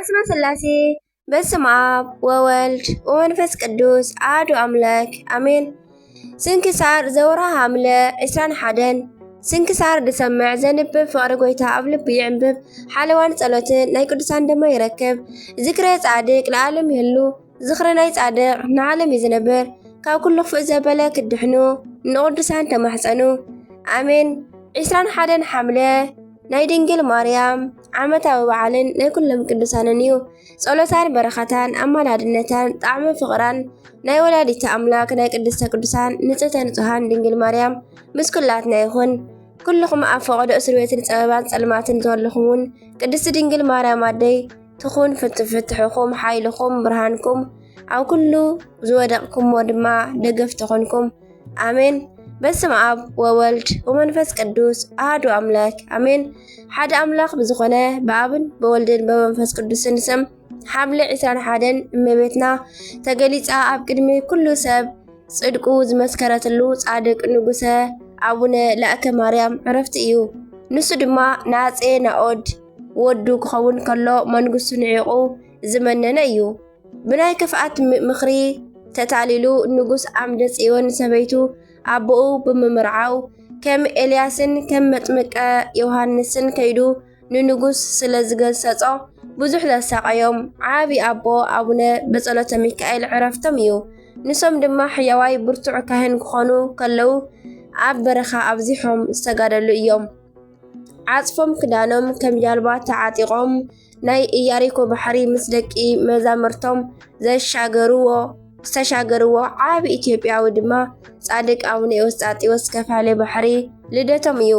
በስመ ስላሴ፣ በስመ ኣብ ወወልድ ወመንፈስ ቅዱስ ኣሐዱ ኣምላክ ኣሜን። ስንክሳር ዘወርሃ ሐምለ ዕስራን ሓደን። ስንክሳር ዝሰምዕ ዘንብብ ፍቕሪ ጎይታ ኣብ ልቡ ይዕንብብ። ሓለዋን ጸሎትን ናይ ቅዱሳን ድማ ይረክብ። ዝክረ ጻድቅ ለዓለም ይህሉ። ዝኽሪ ናይ ጻድቕ ንዓለም እዩ ዝነብር። ካብ ኩሉ ክፉእ ዘበለ ክትድሕኑ ንቕዱሳን ተማሕጸኑ። ኣሜን። ዕስራን ሓደን ሓምለ ናይ ድንግል ማርያም ዓመታዊ በዓልን ናይ ኩሎም ቅዱሳንን እዩ። ጸሎታን በረኸታን ኣማላድነታን ጣዕመ ፍቕራን ናይ ወላዲተ ኣምላክ ናይ ቅድስተ ቅዱሳን ንጽህተ ንጹሃን ድንግል ማርያም ምስ ኩላትና ይኹን። ኩልኹም ኣብ ፈቐዶ እስር ቤትን ጸበባን ጸልማትን ዘለኹም እውን ቅድስቲ ድንግል ማርያም ኣደይ ትኹን ፍት-፣ ፍትሕኹም፣ ሓይልኹም፣ ብርሃንኩም፣ ኣብ ኩሉ ዝወደቕኩሞ ድማ ደገፍ ትኾንኩም። ኣሜን። በስመ ኣብ ወወልድ ወመንፈስ ቅዱስ ኣሐዱ ኣምላክ ኣሜን። ሓደ ኣምላኽ ብዝኾነ ብኣብን ብወልድን ብመንፈስ ቅዱስን ስም ሓምለ ዕስራን ሓደን እመቤትና ተገሊጻ ኣብ ቅድሚ ኩሉ ሰብ ጽድቁ ዝመስከረትሉ ጻድቅ ንጉሰ ኣቡነ ለእከ ማርያም ዕረፍቲ እዩ። ንሱ ድማ ንኣጼ ናኦድ ወዱ ክኸውን ከሎ መንግስቱ ንዒቑ ዝመነነ እዩ። ብናይ ክፍኣት ም-፣ ምኽሪ ተታሊሉ ንጉስ ዓምደ ጽዮን ሰበይቱ ኣቦኡ ብምምርዓው ከም ኤልያስን ከም መጥምቀ ዮሃንስን ከይዱ ንንጉስ ስለ ዝገሰጾ ብዙሕ ዘሳቐዮም ዓቢ ኣቦ ኣቡነ በጸሎተ ሚካኤል ዕረፍቶም እዩ። ንሶም ድማ ሕያዋይ ብርቱዕ ካህን ክኾኑ ከለዉ ኣብ በረኻ ኣብዚሖም ዝተጋደሉ እዮም። ዓጽፎም ክዳኖም ከም ጃልባ ተዓጢቖም ናይ ኢያሪኮ ባሕሪ ምስ ደቂ መዛምርቶም ዘሻገርዎ፣ ዝተሻገርዎ ዓቢ ኢትዮጵያዊ ድማ ጻድቅ ኣቡነ ኤዎስጣቴዎስ ከፋሊ ባሕሪ ልደቶም እዩ።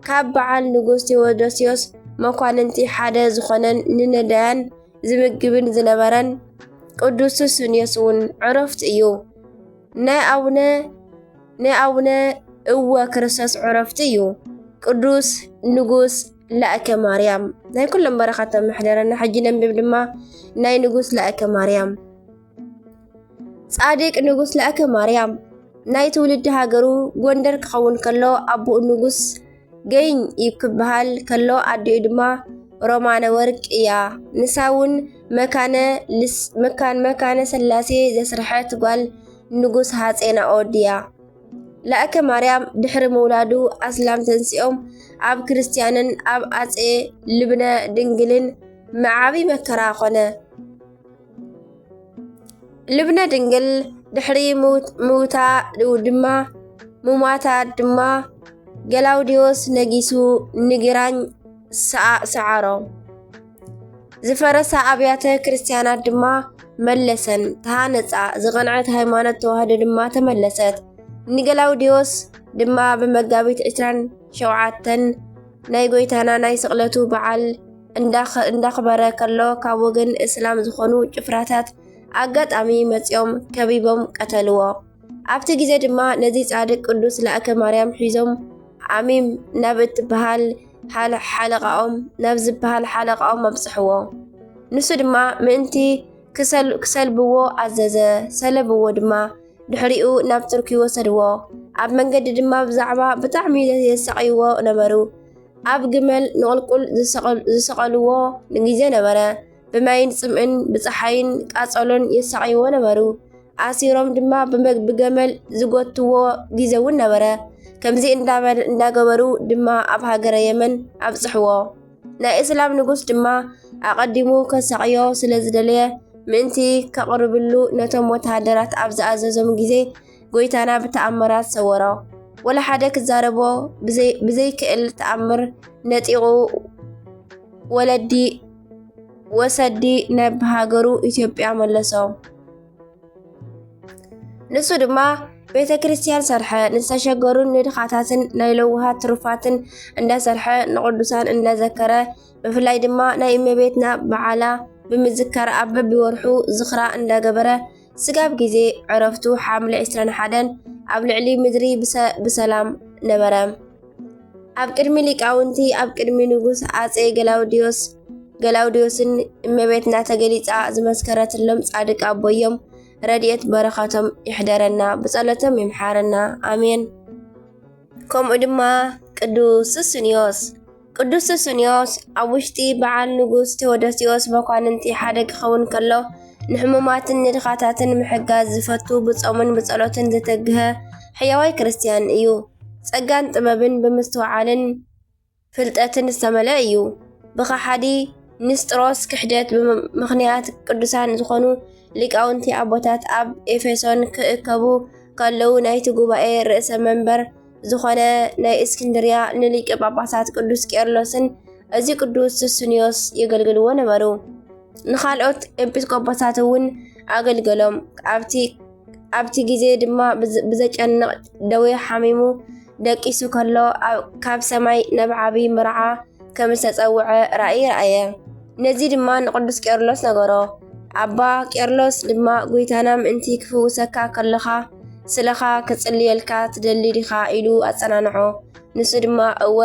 ካብ በዓል ንጉስ ቴዎዶስዮስ መኳንንቲ ሓደ ዝኾነን ንነዳያን ዝምግብን ዝነበረን ቅዱስ ሱስንዮስ እውን ዕረፍቱ እዩ። ናይ ኣቡነ፣ ናይ ኣቡነ እወ ክርስቶስ ዕረፍቱ እዩ። ቅዱስ ንጉስ ለእከ ማርያም ናይ ኩሎም በረኻት ተመሕደረና። ሕጂ ነንብብ ድማ ናይ ንጉስ ለእከ ማርያም። ጻድቅ ንጉስ ለእከ ማርያም ናይ ትውልዲ ሃገሩ ጎንደር ክኸውን ከሎ ኣቦኡ ንጉስ ገኝ ክበሃል ከሎ ኣዲኡ ድማ ሮማነ ወርቅ እያ። ንሳ እውን መካነ ልስ-፣ መካን-፣ መካነ ስላሴ ዘስርሐት ጓል ንጉስ ሃጼ ናኦድ እያ። ለእከ ማርያም ድሕሪ ምውላዱ ኣስላም ተንሲኦም ኣብ ክርስትያንን ኣብ ኣጼ ልብነ ድንግልን መዓቢ መከራ ኾነ። ልብነ ድንግል ድሕሪ ምውት-፣ ምውታ ድማ፣ ምሟታ ድማ ገላውዲዮስ ነጊሱ ንግራኝ ሰዓ-፣ ሰዓሮ። ዝፈረሳ ኣብያተ ክርስትያናት ድማ መለሰን፣ ተሃነጻ። ዝቐንዐት ሃይማኖት ተዋህዶ ድማ ተመለሰት። ንገላውዲዮስ ድማ ብመጋቢት ዕስራን ሸውዓተን ናይ ጎይታና ናይ ስቕለቱ በዓል እንዳኸ-፣ እንዳኽበረ ከሎ ካብ ወገን እስላም ዝኾኑ ጭፍራታት ኣጋጣሚ መጺኦም ከቢቦም ቀተልዎ። ኣብቲ ግዜ ድማ ነዚ ጻድቅ ቅዱስ ለእከ ማርያም ሒዞም ኣሚም ናብ እትበሃል ሓለ-፣ ሓለቓኦም፣ ናብ ዝበሃል ሓለቓኦም ኣብጽሕዎ። ንሱ ድማ ምእንቲ ክሰል-፣ ክሰልብዎ ኣዘዘ። ሰለብዎ ድማ። ድሕሪኡ ናብ ቱርኪ ወሰድዎ። ኣብ መንገዲ ድማ ብዛዕባ ብጣዕሚ የሳቕይዎ ነበሩ። ኣብ ግመል ንቑልቁል ዝሰቐል-፣ ዝሰቐልዎ ግዜ ነበረ። ብማይን ጽምእን ብጸሓይን ቃጸሎን የሳቕይዎ ነበሩ። ኣሲሮም ድማ ብመ-፣ ብገመል ዝጎትዎ ግዜ እውን ነበረ። ከምዚ እንዳበል-፣ እንዳገበሩ ድማ ኣብ ሃገረ የመን ኣብጽሕዎ። ናይ እስላም ንጉስ ድማ ኣቐዲሙ ከሳቕዮ ስለ ዝደለየ፣ ምእንቲ ከቕርብሉ ነቶም ወተሃደራት ኣብ ዝኣዘዞም ግዜ፣ ጎይታና ብተኣምራት ሰወሮ። ወላ ሓደ ክዛረቦ ብዘይ-፣ ብዘይክእል ተኣምር ነጢቑ ወለዲ ወሰዲ ናብ ሃገሩ ኢትዮጵያ መለሶ። ንሱ ድማ ቤተ ክርስቲያን ሰርሐ፣ ንዝተሸገሩን ንድኻታትን ናይ ለውሃት ትሩፋትን እንዳሰርሐ፣ ንቅዱሳን እንዳዘከረ፣ ብፍላይ ድማ ናይ እመቤትና በዓላ ብምዝካር ኣብ በቢወርሑ ዝኽራ እንዳገበረ፣ ስጋብ ግዜ ዕረፍቱ ሓምለ ዕስራን ሓደን ኣብ ልዕሊ ምድሪ ብሰ-፣ ብሰላም ነበረ። ኣብ ቅድሚ ሊቃውንቲ፣ ኣብ ቅድሚ ንጉስ ኣጼ ገላውዲዮስ፣ ገላውዲዮስን እመቤትና ተገሊጻ ዝመስከረትሎም ጻድቅ ኣቦዮም ረድኤት በረኸቶም ይሕደረና፣ ብጸሎቶም ይምሓረና። ኣሜን። ከምኡ ድማ ቅዱስ ሱስንዮስ ቅዱስ ሱስንዮስ ኣብ ውሽጢ በዓል ንጉስ ቴዎዶስዮስ መኳንንቲ ሓደ ክኸውን ከሎ፣ ንሕሙማትን ንድኻታትን ምሕጋዝ ዝፈቱ፣ ብጾምን ብጸሎትን ዝተግሀ ሕያዋይ ክርስትያን እዩ። ጸጋን ጥበብን ብምስትውዓልን ፍልጠትን ዝተመልአ እዩ። ብኸሓዲ ንስጥሮስ ክሕደት ብምኽንያት ቅዱሳን ዝኾኑ ሊቃውንቲ ኣቦታት ኣብ ኤፌሶን ክእከቡ ከለዉ፣ ናይቲ ጉባኤ ርእሰ መንበር ዝኾነ ናይ እስክንድርያ ንሊቀ ጳጳሳት ቅዱስ ቄርሎስን እዚ ቅዱስ ሱስንዮስ የገልግልዎ ነበሩ። ንኻልኦት ኤጲስቆጶሳት እውን ኣገልገሎም። ኣብቲ ኣብቲ ግዜ ድማ ብዘ- ብዘጨንቕ ደዌ ሓሚሙ ደቂሱ ከሎ፣ ኣብ- ካብ ሰማይ ናብ ዓቢ መርዓ ከም ዝተጸውዐ ራእይ ረኣየ። ነዚ ድማ ንቅዱስ ቄርሎስ ነገሮ። ኣባ ቄርሎስ ድማ፣ ጎይታና ምእንቲ ክፍውሰካ ከለኻ ስለኻ ክጽልየልካ ትደሊ ዲኻ? ኢሉ ኣጸናንዖ። ንሱ ድማ፣ እወ፣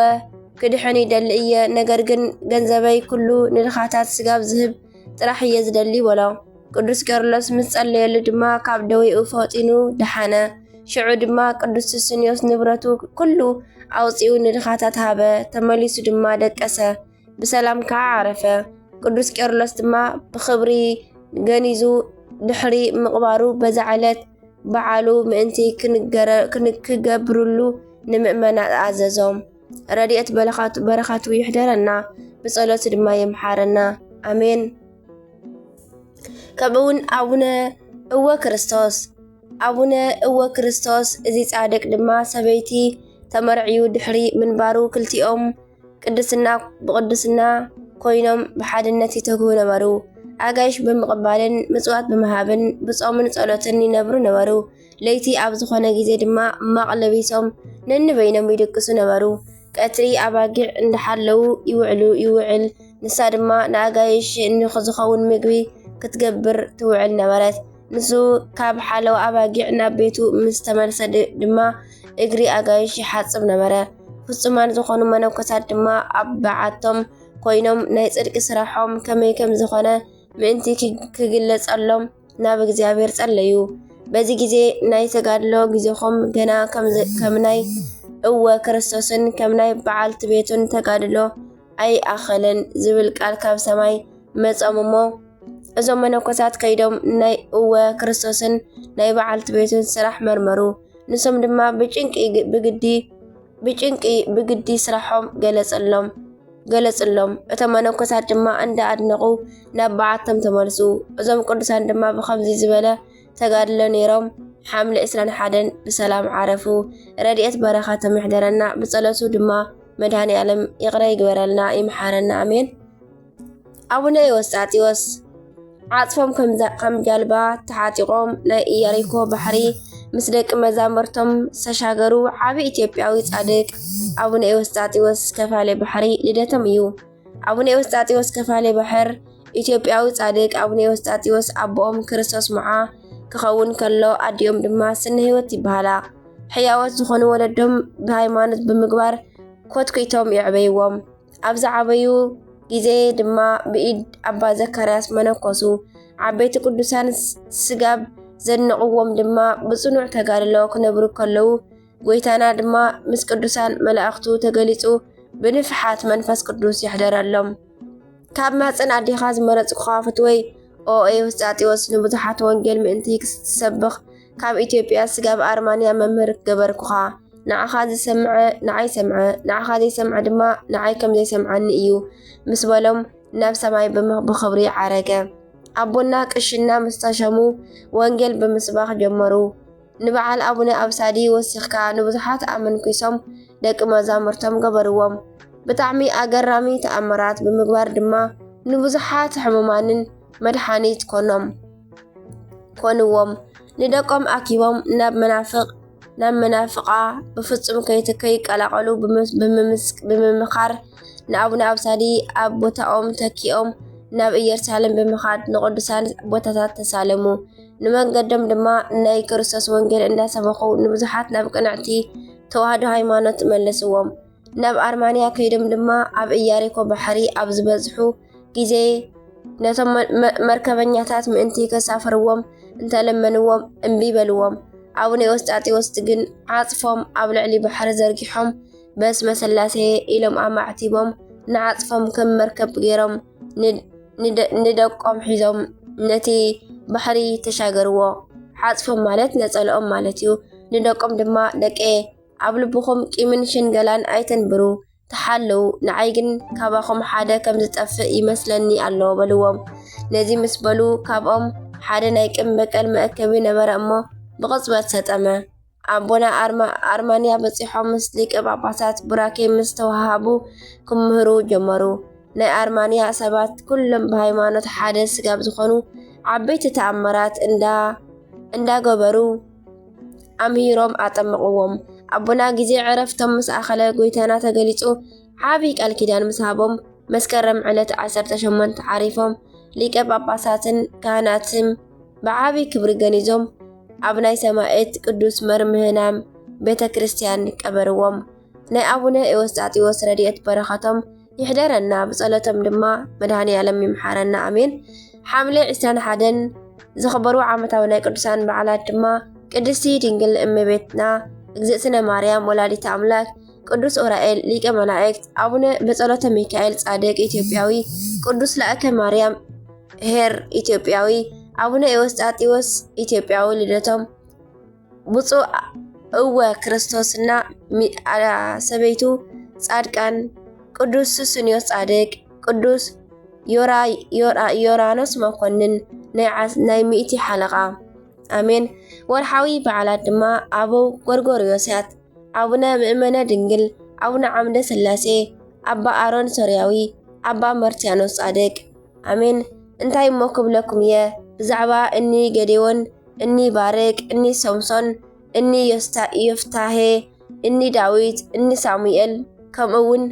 ክድሕን ይደሊ እየ፣ ነገር ግን ገንዘበይ ኩሉ ንድኻታት ስጋብ ዝህብ ጥራሕ እየ ዝደሊ በሎ። ቅዱስ ቄርሎስ ምስ ጸለየሉ ድማ ካብ ደዌኡ ፈጢኑ ደሓነ። ሽዑ ድማ ቅዱስ ሱስንዮስ ንብረቱ ኩሉ ኣውጺኡ ንድኻታት ሃበ፣ ተመሊሱ ድማ ደቀሰ፣ ብሰላም ከዓ ዓረፈ። ቅዱስ ቄርሎስ ድማ ብኽብሪ ገኒዙ ድሕሪ ምቕባሩ በዛ ዕለት በዓሉ ምእንቲ ክንገረ- ክን- ክገብርሉ ንምእመናን ኣዘዞም። ረድኤት በረኻቱ በረኻቱ ይሕደረና፣ ብጸሎቱ ድማ ይምሓረና። ኣሜን። ከምኡውን ኣቡነ እወ ክርስቶስ ኣቡነ እወ ክርስቶስ፣ እዚ ጻድቅ ድማ ሰበይቲ ተመርዕዩ ድሕሪ ምንባሩ፣ ክልቲኦም ቅድስና ብቅድስና ኮይኖም ብሓድነት ይተግሁ ነበሩ። ኣጋይሽ ብምቕባልን ምጽዋት ብምሃብን ብጾምን ጸሎትን ይነብሩ ነበሩ። ለይቲ ኣብ ዝኾነ ግዜ ድማ ማቕ ለቢሶም ነንበይኖም ይድቅሱ ነበሩ። ቀትሪ ኣባጊዕ እንዳሓለዉ ይውዕሉ ይውዕል። ንሳ ድማ ንኣጋይሽ ንዝኸውን ምግቢ ክትገብር ትውዕል ነበረት። ንሱ ካብ ሓለዋ ኣባጊዕ ናብ ቤቱ ምስ ተመልሰ ድ- ድማ እግሪ ኣጋይሽ ይሓጽብ ነበረ። ፍጹማን ዝኾኑ መነኮሳት ድማ ኣብ በዓቶም ኮይኖም ናይ ጽድቂ ስራሖም ከመይ ከም ዝኾነ ምእንቲ ክግ- ክግለጸሎም ናብ እግዚኣብሔር ጸለዩ። በዚ ግዜ ናይ ተጋድሎ ግዜኹም ገና ከም ዝ- ከም ናይ እወ ክርስቶስን ከም ናይ በዓልቲ ቤቱን ተጋድሎ ኣይኣኸለን ዝብል ቃል ካብ ሰማይ መጾም እሞ፣ እዞም መነኮሳት ከይዶም ናይ እወ ክርስቶስን ናይ በዓልቲ ቤቱን ስራሕ መርመሩ። ንሶም ድማ ብጭንቂ ግ- ብግዲ ብጭንቂ ብግዲ ስራሖም ገለጸሎም ገለጽሎም። እቶም መነኮሳት ድማ እንዳ ኣድነቑ ናብ በዓቶም ተመልሱ። እዞም ቅዱሳን ድማ ብኸምዚ ዝበለ ተጋድሎ ነይሮም ሓምለ ዕስራን ሓደን ብሰላም ዓረፉ። ረድኤት በረኸቶም ይሕደረና። ብጸሎቱ ድማ መድኃኔ ዓለም ይቕረ ይግበረልና፣ ይምሓረና። ኣሜን። ኣቡነ ኤዎስጣቴዎስ ዓጽፎም ከም ዛ- ከም ጃልባ ተሓጢቖም ናይ ኢያሪኮ ባሕሪ ምስ ደቂ መዛሙርቶም ዝተሻገሩ ዓቢ ኢትዮጵያዊ ጻድቅ ኣቡነ ኤዎስጣቴዎስ ከፋሌ ባሕሪ ልደቶም እዩ። ኣቡነ ኤዎስጣቴዎስ ከፋሌ ባሕር ኢትዮጵያዊ ጻድቅ ኣቡነ ኤዎስጣቴዎስ ኣቦኦም ክርስቶስ ሞዓ ክኸውን ከሎ ኣዲኦም ድማ ስነ ህይወት ይበሃላ። ሕያዎት ዝኾኑ ወለዶም ብሃይማኖት ብምግባር ኮትኩቶም የዕበይዎም። ኣብ ዝዓበዩ ግዜ ድማ ብኢድ ኣባ ዘካርያስ መነኮሱ። ዓበይቲ ቅዱሳን ስ- ስጋብ ዘድነቕዎም ድማ ብጽኑዕ ተጋድሎ ክነብሩ ከለዉ፣ ጎይታና ድማ ምስ ቅዱሳን መላእኽቱ ተገሊጹ ብንፍሓት መንፈስ ቅዱስ ይሕደረሎም። ካብ ማፀን ኣዴኻ ዝመረፅኩኻ ፍትወይ፣ ኦ ኤዎስጣቴዎስ፣ ንብዙሓት ወንጌል ምእንቲ ክትሰብኽ ካብ ኢትዮጵያ ስጋብ ኣርማንያ መምህር ገበርኩኻ። ንዓኻ ዝሰምዐ ንዓይ ሰምዐ፣ ንዓኻ ዘይሰምዐ ድማ ንዓይ ከም ዘይሰምዓኒ እዩ ምስ በሎም፣ ናብ ሰማይ ብም- ብኽብሪ ዓረገ። ኣቦና ቅሽና ምስ ተሸሙ ወንጌል ብምስባኽ ጀመሩ። ንበዓል ኣቡነ ኣብሳዲ ወሲኽካ ንብዙሓት ኣመንኪሶም ደቂ መዛሙርቶም ገበርዎም። ብጣዕሚ ኣገራሚ ተኣምራት ብምግባር ድማ ንብዙሓት ሕሙማንን መድሓኒት ኮኖም ኮንዎም። ንደቆም ኣኪቦም ናብ መናፍቕ ናብ መናፍቓ ብፍጹም ከይት- ከይቀላቐሉ ብምስ- ብምምስ- ብምምኻር ንኣቡነ ኣብሳዲ ኣብ ቦታኦም ተኪኦም ናብ ኢየሩሳሌም ብምኻድ ንቅዱሳን ቦታታት ተሳለሙ። ንመንገዶም ድማ ናይ ክርስቶስ ወንጌል እንዳሰበኹ ንብዙሓት ናብ ቅንዕቲ ተዋህዶ ሃይማኖት መለስዎም። ናብ ኣርማንያ ከይዶም ድማ ኣብ ኢያሪኮ ባሕሪ ኣብ ዝበጽሑ ግዜ ነቶም መ- መ- መርከበኛታት ምእንቲ ከሳፍርዎም እንተለመንዎም እምቢ በልዎም። ኣቡነ ኤዎስጣቴዎስ ግን ዓጽፎም ኣብ ልዕሊ ባሕሪ ዘርጊሖም በስመ ሥላሴ ኢሎም ኣማዕቲቦም ንዓጽፎም ከም መርከብ ገይሮም ንደቆም ሒዞም ነቲ ባሕሪ ተሻገርዎ። ዓጽፎም ማለት ነጸልኦም ማለት እዩ። ንደቆም ድማ ደቀየ ኣብ ልብኹም ቂምን ሽንገላን ኣይተንብሩ፣ ተሓለዉ። ንዓይ ግን ካባኹም ሓደ ከም ዝጠፍእ ይመስለኒ ኣሎ በልዎም። ነዚ ምስ በሉ ካብኦም ሓደ ናይ ቂም በቀል መእከቢ ነበረ እሞ ብቕጽበት ሰጠመ። ኣቦና ኣርማንያ በጺሖም ምስ ሊቀ ጳጳሳት ቡራኬ ምስ ተወሃሃቡ ክምህሩ ጀመሩ። ናይ ኣርማንያ ሰባት ኩሎም ብሃይማኖት ሓደ ስጋብ ዝኾኑ ዓበይቲ ተኣምራት እንዳገበሩ ኣምሂሮም ኣጠመቕዎም። ኣቦና ግዜ ዕረፍቶም ምስ ኣኸለ ጎይታና ተገሊጹ ዓቢ ቃል ኪዳን ምስ ሃቦም መስከረም ዕለት ዓሰርተ ሸሞንተ ዓሪፎም ሊቀ ጳጳሳትን ካህናትን ብዓቢ ክብሪ ገኒዞም ኣብ ናይ ሰማዕት ቅዱስ መርምህናም ቤተ ክርስቲያን ቀበርዎም። ናይ ኣቡነ ኤዎስጣጢዎስ ረድኤት በረኸቶም ይሕደረና፣ ብጸሎቶም ድማ መድኃኔ ዓለም ይምሓረና፣ ኣሜን። ሓምለ ዕስራን ሓደን ዝኽበሩ ዓመታዊ ናይ ቅዱሳን በዓላት ድማ ቅድስቲ ድንግል እመቤትና እግዝእትነ ማርያም ወላዲተ ኣምላክ፣ ቅዱስ ኡራኤል ሊቀ መላእክት፣ ኣቡነ በጸሎተ ሚካኤል ጻድቅ ኢትዮጵያዊ፣ ቅዱስ ላእከ ማርያም ኄር ኢትዮጵያዊ፣ ኣቡነ ኤዎስጣጢዎስ ኢትዮጵያዊ ልደቶም፣ ብፁዕ እወ ክርስቶስና ሰበይቱ ጻድቃን፣ ቅዱስ ሱስንዮስ ጻድቅ፣ ቅዱስ ዮራኖስ መኮንን ናይ ሚእቲ ሓለቓ። ኣሜን። ወርሓዊ በዓላት ድማ ኣበው ጎርጎርዮስያት፣ ኣቡነ ምእመነ ድንግል፣ ኣቡነ ዓምደ ሥላሴ፣ ኣባ ኣሮን ሶርያዊ፣ ኣባ መርትያኖስ ጻድቅ። ኣሜን። እንታይ እሞ ክብለኩም እየ ብዛዕባ እኒ ገዴዎን፣ እኒ ባርቅ፣ እኒ ሶምሶን፣ እኒ ዮፍታሄ፣ እኒ ዳዊት፣ እኒ ሳሙኤል፣ ከምኡ እውን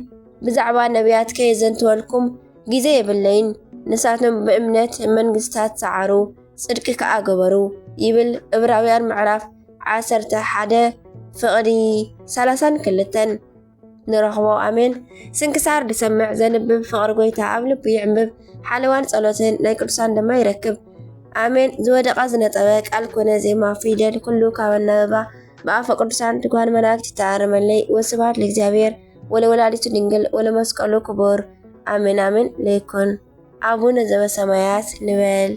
ብዛዕባ ነቢያት ከየዘንትወልኩም ግዜ የብለይን። ንሳቶም ብእምነት መንግስታት ሰዓሩ፣ ጽድቂ ከኣ ገበሩ ይብል ዕብራውያን ምዕራፍ ዓሰርተ ሓደ ፍቕዲ ሰላሳን ክልተን ንረኽቦ። ኣሜን። ስንክሳር ዝሰምዕ ዘንብብ ፍቕሪ ጎይታ ኣብ ልቡ ይዕምብብ። ሓለዋን ጸሎትን ናይ ቅዱሳን ድማ ይረክብ። ኣሜን። ዝወደቐ ዝነጠበ ቃል ኮነ ዜማ ፊደል ኩሉ ካብ ኣናብባ ብኣፈ ቅዱሳን ትጓን መላእክት ይተኣረመለይ። ወስብሐት ለእግዚኣብሔር ወለወላዲቱ ድንግል ወለመስቀሉ ክቡር። ኣሜን ኣሜን። ለይኩን ኣቡነ ዘበሰማያት ንበል።